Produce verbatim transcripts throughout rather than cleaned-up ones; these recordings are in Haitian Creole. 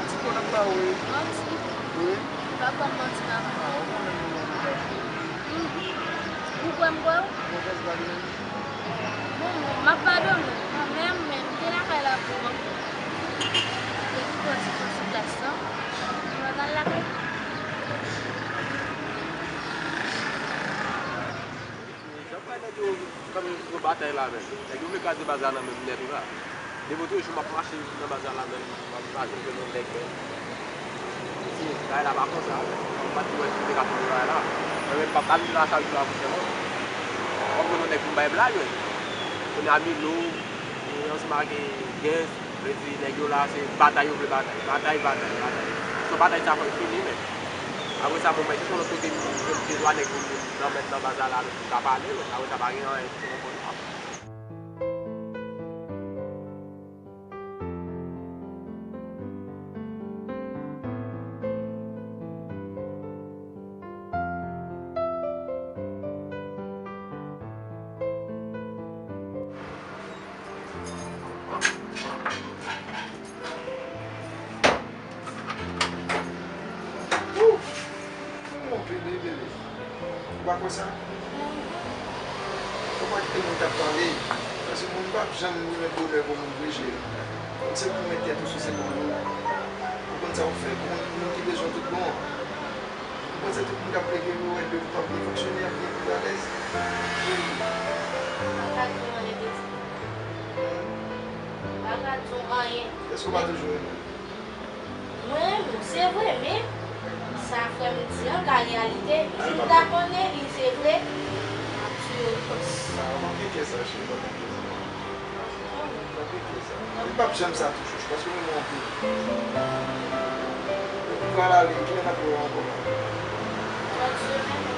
Manti, konnen m pa wè. Manti? Wi. M pa kwè m manti, papa. Ah, ou konnen m, ou konnen m. Ou kwè m kwè w? Mwen fè sa li menm. Bon, m ap padone w kanmenm, men m te lakay la pou w. Te tou pran ti kou sou plas lan. Mwen pral lakay. Jan m wè nèg yo kanpe nan batay la menm. Nèg yo vle kraze baz la nan men m nèt ou la. Depi otrejou m ap mache nan baz la la menm, m pa janm jwenn yon nèg menm. Mesye, bagay la pa konsa. M pa t wè si m te ka fini bagay la. Mwen menm, pa, pa vin nan chak jou la pou sèlman. W ap jwenn yon nèg pou m bay blag, men. Kounye a Milo, e, ansanm ak, e, Gens, vle di nèg yo la, se batay yo vle batay. Batay, batay, batay. Sou batay sa fò l fini, men. Apre sa, bon, mwen, se yon lòt kote, m, m, de twa nèg pou m, m nan mèt nan baz la, la, pou m ka pale, men. Apre sa, pa gen anyen. Woo! Ou monte de bebe. Ou pa kwè sa? Fò pa kite moun k ap pale. Paske moun p ap janm remèt bonè pou moun vre, cheri. Moun se pou mete tèt ou sou sepann ou. Ou konn sa w ap fè pou moun, pou moun ki bezwen w tout bon an. Ou panse tout moun k ap plede yo wè de ou p ap byen fonksyone, ap byen viv alèz? Pa ka di w anyen de sa. Pa ka di w anyen. Èske w pa toujou renmen m? Mwen renmen w, se vre, men sa frè m di an ka reyalite. Si m ta konnen li se vre, m ap tiye w plis. Ah, w ap gen kè sa, cheri, w ap gen kè sa. W ap gen kè sa. Li p ap janm sa tou, chouchou, paske w renmen w anpil. Ou pral ale, kilè n ap wè w ankò? Lòt semèn.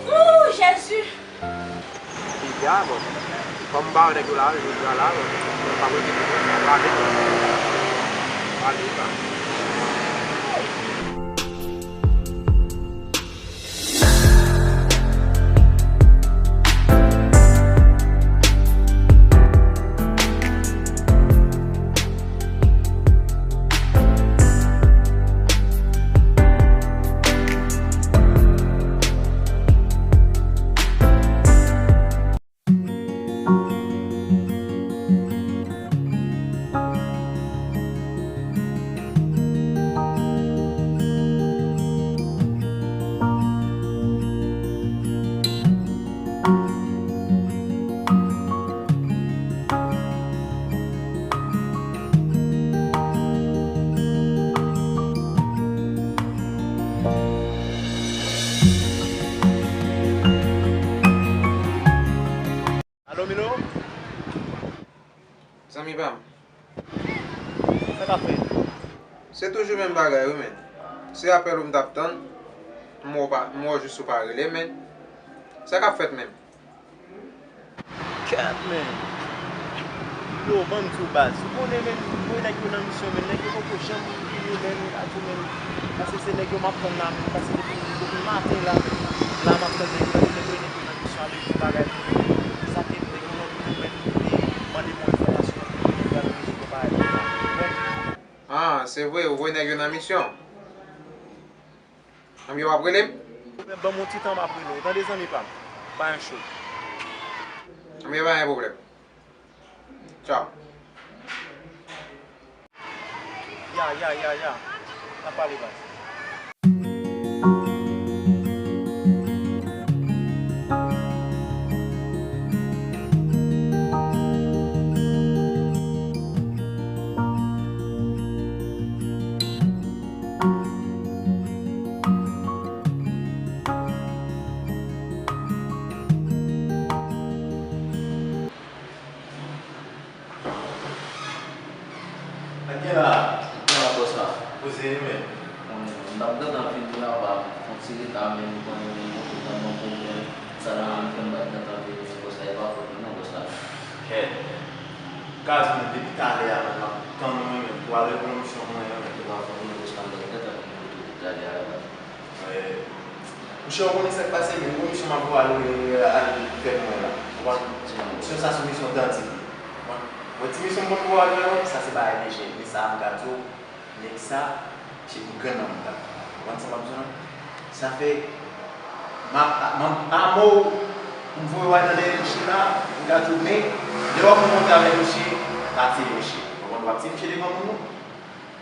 Ooh, Jezi! Piga, bon. Kòm m ba yo nèg yo la, jodi a la, bon, mwen pa mete pou mwen, m prale, bon. M prale, m prale. Alo, Milo? Zanmi pa m. Sa k ap fèt? Se toujou menm bagay wi, men. Se apèl ou m t ap tann. M wè w pa, m wè w jis ou pa rele, men. Sa k ap fèt menm? Kèt, men. Yo, ban m di w, baz. Ou konnen, men, voye nèg yo nan misyon, men. Nèg yo poko janm vini, men, m ka di w, men. Paske se nèg yo m ap tann la, men. Paske depi, depi maten la, la m ap tann nèg yo, nèg yo voye nèg yo nan misyon, ale fè bagay pou yo. Sa te vre, gen lòt moun, men, ki te mande m yon enfòmasyon, pou nèg yo al rele yo bagay konsa. Ou konprann? Ah, se vre, ou voye nèg yo nan misyon? Anben w ap rele m? Ban m yon ti tan, m ap rele w. Tande, zanmi pa m. Pa gen cho. Anben pa gen pwoblèm. Tchaw. Ya, ya, ya, ya. N ap pale, baz. M t ap gentan vini apa, fon ti reta, men m konnen gen yon pwoblèm nan pwoblèm. Sa la menm fè m pa t gentan vini, bòs la, e pa fòt mwen non, bòs la. Kèt. Ka di mwen depi talè a, mwen ap tann ou, men pou al reponn misyon mwen, men pou al fè mwen bòs la, m t ap gentan vini kote w depi talè a la. Monchè, ou konnen sa k pase, men yon misyon m ap voye al al fè pou mwen la. Ou konprann? Misyon sa se yon misyon dandi. Ou konprann? Bon, ti misyon m konn voye al fè, sa se bagay lejè. Men sa a m ka di w, nèg sa, se pou grannanm ta. Ou konprann sa m ap di w lan? Sa fè, m ap, m ap, amò, pou m voye w al nan dèyè misye la, m ka di w, men, lè w ap rankontre avèk misye, pa tiye misye. Ou konprann? W ap tiye misye devan moun ou.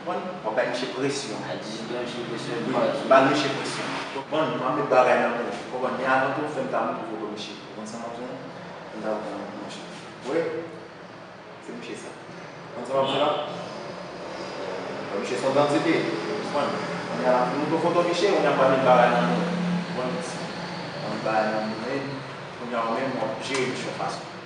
Konprann? W ap bay misye presyon. Ay, dizon bay misye presyon, epi w pa di. Bay misye presyon. Konprann? M ap met bagay nan men w. Konprann? Men avan tou, fè m ta montre foto misye. Konprann sa m ap di w lan? Fè m ta montre misye. Wi. Se misye sa. Konn sa m ap di w la? Bon, misye se yon bandi li ye. Ou konprann? Kounye a, m montre w foto misye, kounye a m pral met bagay nan men w. Ou konprann? M met bagay nan men w, kounye a ou menm, w ap jere misye yon fason.